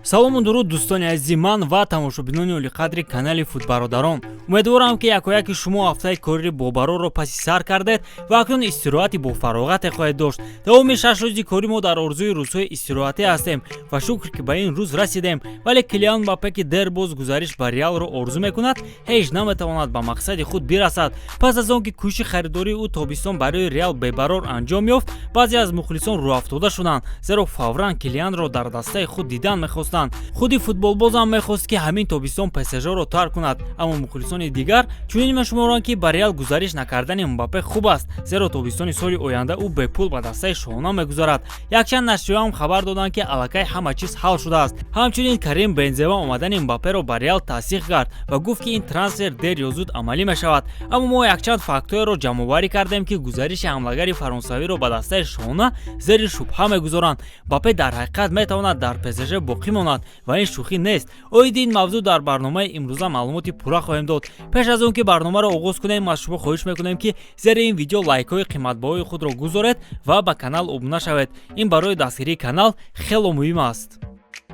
Салому дуруд, дӯстони азизи ман ва тамошобинони олиқадри канали Футбародарон. Умедворам, ки якояки шумо ҳафтаи кории бобарорро паси сар кардед ва акнун истироҳати бофароғате хоҳед дошт. Давоми 6 рӯзи корӣ мо дар орзуи рӯзҳои истироҳатӣ ҳастем ва шукр, ки ба ин рӯз расидем. Вале Килиан Мбаппе, ки дербоз гузариш ба Реалро орзу мекунад, ҳеҷ наметавонад ба мақсади худ бирасад. Пас аз он ки кӯшиши харидории ӯ тобистон барои Реал бебарор анҷом ёфт, баъзе аз мухлисон рӯҳафтода шуданд, зеро фавран Килианро дар дастаи худ дидан мехостанд. Худи футболбозам мехост, ки ҳамин тобистон ПСЖро тарк кунад. Аммо мухлисони дигар чунин мешуморанд, ки ба Реал гузариш накардани Мбаппе хуб аст, зеро тобистони соли оянда ӯ бепул ба дастаи шоҳона мегузарад. Якчанд нашрияам хабар доданд, ки аллакай ҳама чиз ҳал шудааст. Ҳамчунин Карим Бензема омадани Мбапперо ба Реал тасдиқ кард ва гуфт, ки ин трансфер дер ё зуд амалӣ мешавад. Аммо мо якчанд фактҳоеро ҷамъоварӣ кардем, ки гузариши ҳамлагари фаронсавиро ба дастаи шоҳона зери шубҳа мегузоранд. Мбаппе дар ҳақиқат метавонад дар ПСЖ боқӣ монад ва ин шӯхӣ нест. Оиди ин мавзӯъ дар барномаи имрӯза маълумоти пурра хоҳем дод. Пеш аз он ки барномаро оғоз кунем, аз шумо хоҳиш мекунем, ки зери ин видео лайкҳои қиматбаҳои худро гузоред ва ба канал обуна шавед. Ин барои дастгирии канал хело муҳим аст.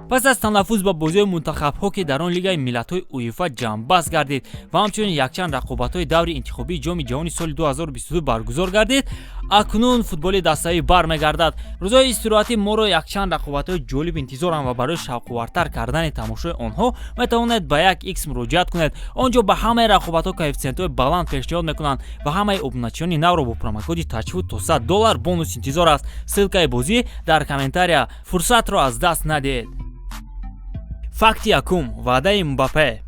Пас аз танаффус ба бозиҳои мунтахабҳо, ки дар он Лигаи миллатҳои УЕФА ҷамъбаст гардид ва ҳамчунин якчанд рақобатҳои даври интихобии Ҷоми ҷаҳони соли 2022 баргузор гардид, акнун футболи даставӣ бармегардад. Рӯзҳои истироҳатӣ моро якчанд рақобатҳои ҷолиб интизоранд ва барои шавқовартар кардани тамошои онҳо метавонед ба як икс муроҷиат кунед. Он ҷо ба ҳамаи рақобатҳо коэффитсиентҳои баланд пешниҳод мекунанд ва ҳамаи обуначиёни навро бо промокоди ТАЧФУТ то 100 доллар бонус интизор аст. Ссылкаи бозӣ дар комментария, фурсатро аз даст надиҳед. Факти якум: ваъдаи Мбаппе.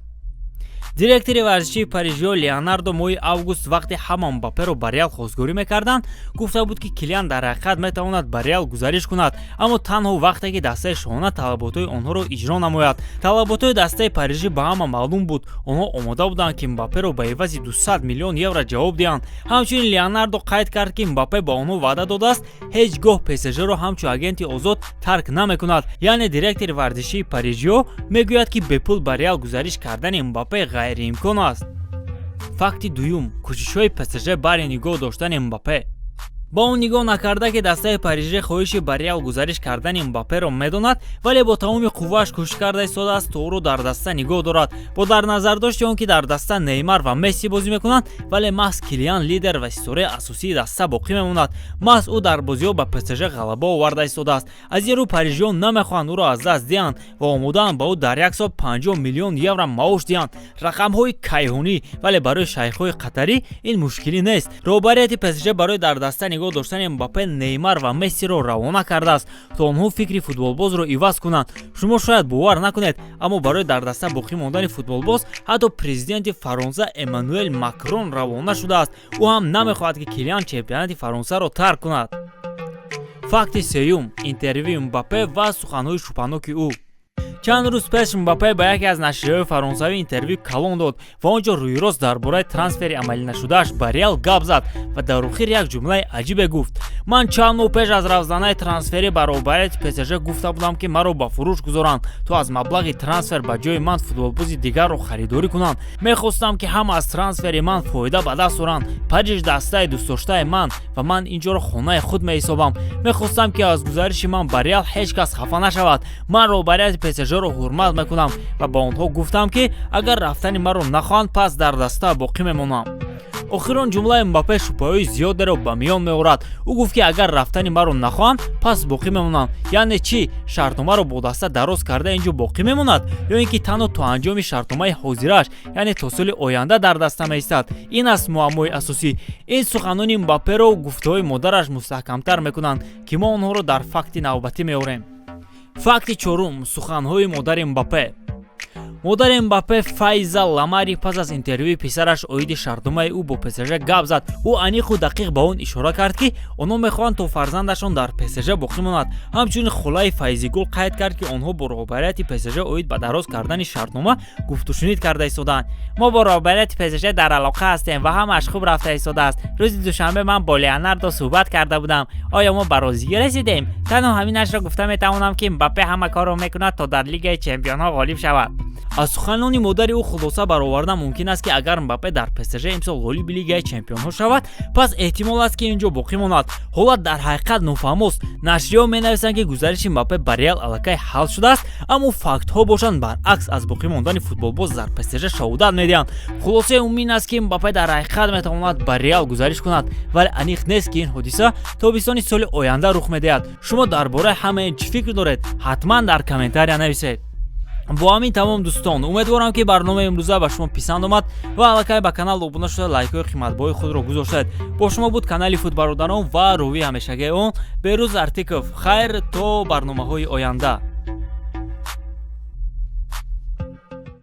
Директори варзишии парижиё Леонардо моҳи август, вақте ҳама Мбапперо ба Реал хостгорӣ мекарданд, гуфта буд, ки Килиан дар ҳақиқат метавонад ба Реал гузариш кунад, аммо танҳо вақте ки дастаи шоҳона талаботҳои онҳоро иҷро намояд. Талаботҳои дастаи парижӣ ба ҳама маълум буд. Онҳо омода буданд, ки Мбапперо ба ивази 200 миллион евро ҷавоб диҳанд. Ҳамчунин Леонардо қайд кард, ки Мбаппе ба онҳо ваъда додааст, ҳеҷ гоҳ ПСЖро ҳамчун агенти озод тарк намекунад. Яъне директори варзишии парижиё мегӯяд, ки бепул ба Реал гузариш кардани Мбаппе ғайриимкон аст. Факти дуюм: кӯшишҳои ПСЖ барои нигоҳ доштани Мбаппе. Ба он нигоҳ накарда, ки дастаи парижӣ хоҳиши ба Реал гузариш кардани Мбапперо медонад, вале бо тамоми қуввааш кӯшиш карда истодааст, то ӯро дар даста нигоҳ дорад. Бо дар назардошти он ки дар даста Неймар ва Месси бозӣ мекунанд, вале маҳз Килиан лидер ва ситораи асосии даста боқӣ мемонад. Маҳз ӯ дар бозиҳо ба ПСЖ ғалаба оварда истодааст. Аз ин рӯ парижиён намехоҳанд ӯро аз даст диҳанд ва омодаанд ба ӯ дар як сол 50 миллион евро маош диҳанд. Рақамҳои кайҳонӣ, вале барои шайхҳои қатарӣ ин мушкилӣ нест. Роҳбарияти ПСЖ барои дар даста нигоҳ доштани Мбаппе Неймар ва Мессиро равона кардааст, то онҳо фикри футболбозро иваз кунанд. Шумо шояд бовар накунед, аммо барои дар даста боқӣ мондани футболбоз ҳатто президенти Фаронса Эммануэл Макрон равона шудааст. Ӯ ҳам намехоҳад, ки Килиан чемпионати Фаронсаро тарк кунад. Факти сеюм: интервюи Мбаппе ва суханҳои шубҳаноки ӯ. Чанд рӯз пеш Мбаппе ба яке аз нашрияҳои фаронсавӣ интервюи калон дод ва он ҷо рӯйрост дар бораи трансфери амалинашудааш ба Реал гап зад ва дар охир як ҷумлаи аҷибе гуфт: «Ман чанд моҳ пеш аз равзанаи трансферӣ ба роҳбарияти ПСЖ гуфта будам, ки маро ба фурӯш гузоранд, то аз маблағи трансфер ба ҷои ман футболбози дигарро харидорӣ кунанд. Мехостам, ки ҳама аз трансфери ман фоида ба даст оранд. Париж дастаи дӯстдоштаи ман ва ман ин ҷоро хонаи худ меҳисобам. Мехостам, ки аз гузариши ман ба Реал ҳеҷ кас хафа нашавад. Ман роҳбарияти ПСЖро ҳурмат мекунам ва ба онҳо гуфтам, ки агар рафтани маро нахоҳанд, пас дар даста боқӣ мемонам». Охирон ҷумлаи Мбаппе шубҳаҳои зиёдеро ба миён меорад. Ӯ гуфт, ки агар рафтани маро нахоҳанд, пас боқӣ мемонам. Яъне чӣ? Шартномаро бо даста дароз карда, ин ҷо боқӣ мемонад ё ин ки танҳо то анҷоми шартномаи ҳозирааш, яъне то соли оянда дар даста меистад? Ин аст муаммои асосӣ. Ин суханони Мбапперо гуфтаҳои модараш мустаҳкамтар мекунанд, ки мо онҳоро дар факти навбатӣ меорем. Факти чорум: суханҳои модари Мбаппе. Модари Мбаппе Файза Ламари пас аз интервюи писараш оиди шартномаи ӯ бо ПСЖ гап зад. Ӯ аниқу дақиқ ба он ишора кард, ки онҳо мехоҳанд, то фарзандашон дар ПСЖ боқӣ монад. Ҳамчунин холаи Файзигул қайд кард, ки онҳо бо роҳбарияти ПСЖ оид ба дароз кардани шартнома гуфтушунид карда истодаанд. «Мо бо роҳбарияти ПСЖ дар алоқа ҳастем ва ҳамааш хуб рафта истодааст. Рӯзи душанбе ман бо Леонардо суҳбат карда будам. Оё мо ба розигӣ расидем? Танҳо ҳаминашро гуфта метавонам, ки Мбаппе ҳама корро мекунад, то дар Лигаи чемпионҳо ғолиб шавад». Аз суханони модари ӯ хулоса баровардан мумкин аст, ки агар Мбаппе дар ПСЖ имсол ғолиби Лигаи чемпионҳо шавад, пас эҳтимол аст, ки ин ҷо боқӣ монад. Ҳолат дар ҳақиқат нофаҳмост. Нашрияҳо менависанд, ки гузариши Мбаппе ба Реал аллакай ҳал шудааст. Аммо фактҳо бошанд, баръакс, аз боқӣ мондани футболбоз дар ПСЖ шаҳодат медиҳанд. Хулосаи умумӣ ин аст, ки Мбаппе дар ҳақиқат метавонад ба Реал гузариш кунад, вале аниқ нест, ки ин ҳодиса тобистони соли оянда рух медиҳад. Шумо дар бораи ҳамаи ин чӣ фикр доред? Ҳатман дар комментария нависед. Бо ҳамин тамом, дӯстон. Умедворам, ки барномаи имрӯза ба шумо писанд омад ва аллакай ба канал обуна шуда, лайкҳои қиматбоҳои худро гузоштед. Бо шумо буд канали Футбародарон ва ровии ҳамешагии он Берӯз Артиков. Хайр, то барномаҳои оянда.